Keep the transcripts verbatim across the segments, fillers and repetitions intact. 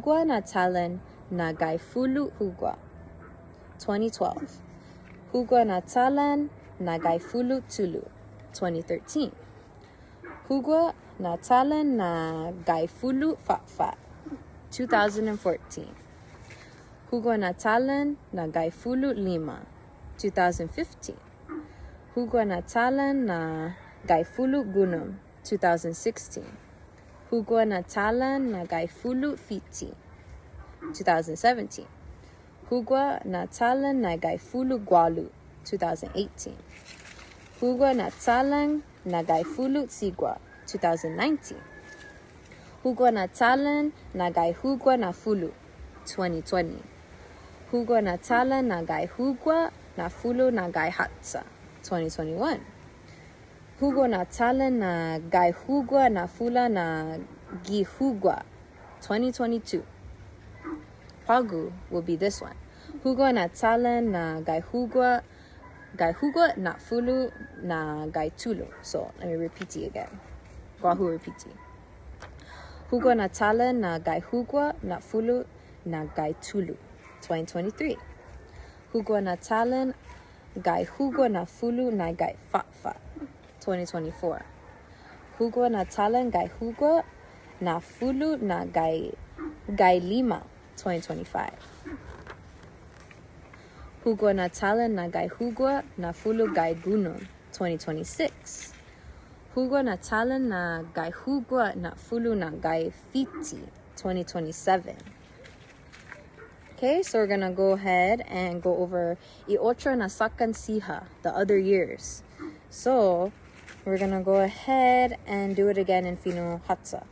Hugua na chalan na gaifulu' hugua, twenty twelve. Hugua na chalan na gaifulu' tulu, twenty thirteen. Hugua na chalan na gaifulu' fa'fa', two thousand and fourteen. Hugua na chalan na gaifulu' lima, two thousand fifteen. Hugua na chalan na gaifulu' gunum, two thousand sixteen. Hugua na chalan na gaifulu' fiche, two thousand seventeen. Hugua na chalan na gaifulu' gualu', two thousand eighteen. Hugua na chalan na gaifulu' sigua, two thousand nineteen. Hugua na chalan na gaihugua na fulu', twenty twenty. Hugua na chalan na gaihugua na fulu' na gaihatsa, twenty twenty-one. Hugua na chalan na gaihugua na fulu' na gi hugua, twenty twenty-two. På'go will be this one. Hugua na chalan na gaihugua, gaihugua na fulu' na gaitulu. So let me repeat it again. Guåhu repeat it. Hugua na chalan na gaihugua na fulu' na gaitulu, twenty twenty-three. Hugua na chalan gaihugua na fulu' na gaifa'fa', twenty twenty-four. Hugua na chalan gaihugua na fulu' na gai, gailima, twenty twenty-five. Hugua na chalan na gaihugua na fulu' gaigunum, twenty twenty-six. Hugua na chalan na gaihugua na fulu' na gaifiche, twenty twenty-seven. Okay, so we're gonna go ahead and go over i otro na såkkan siha, the other years. So we're gonna go ahead and do it again in fino' håtsa.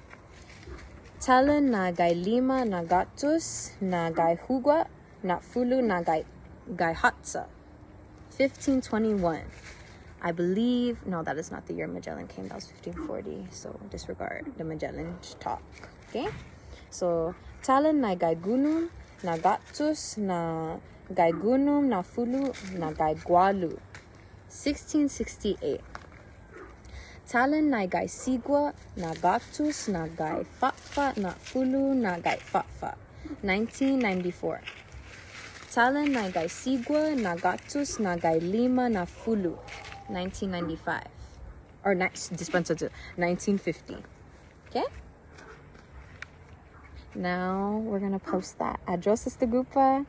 Chalan na gailima na gatus na gaihugua na fulu' na gai, gaihåtsa, fifteen twenty-one. I believe, no, that is not the year Magellan came. That was fifteen forty. So disregard the Magellan talk. Okay? So, chalan na gaigunum na gatus na gaigunum na fulu' na gaigualu, sixteen sixty-eight. Chalan na gaisigua na gatus na gaifa'fa' na fulu' na gaifa'fa', nineteen ninety-four. Chalan na gaisigua na gatus na gailima na fulu', nineteen ninety-five. Or next, dispensa to nineteen fifty. Okay? Now we're gonna post that. Adios, Sister Gupa.